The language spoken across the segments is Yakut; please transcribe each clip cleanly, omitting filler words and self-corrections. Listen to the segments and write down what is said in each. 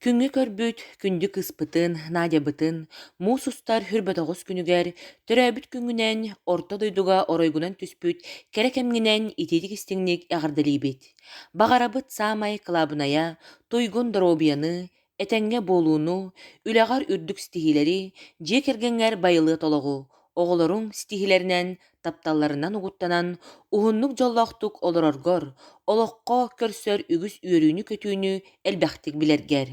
Күҥҥэ көрбүт күндү кыыспытын, Надябытын, муус устар хүрбэтоҕус күнүгэр, төрөөбүт күҥҥүнэн, орто дойдуга оройгунан түспүт кэрэ кэмҥинэн итиитик-истиҥник эҕэрдэлиибит. Баҕарабыт саамай кылаабынайа, туйгун доруобуйаны, этэҥҥэ буолууну, үлэҕэр үрдүк ситиһиилэри, дьиэ кэргэҥҥэр байылыат олоҕу, оҕолоруҥ ситиһиилэринэн, тапталларынан угуттанан, уһуннук дьоллоохтук олороргор, олоххо көрсөр үгүс үөрүүнү-көтүүнү элбэхтик билэргэр,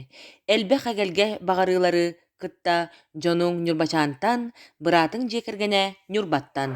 элбэх эгэлгэ баҕарыылары кытта дьонуҥ Ньурбачаантан, быраатыҥ дьиэ кэргэнэ Ньурбаттан.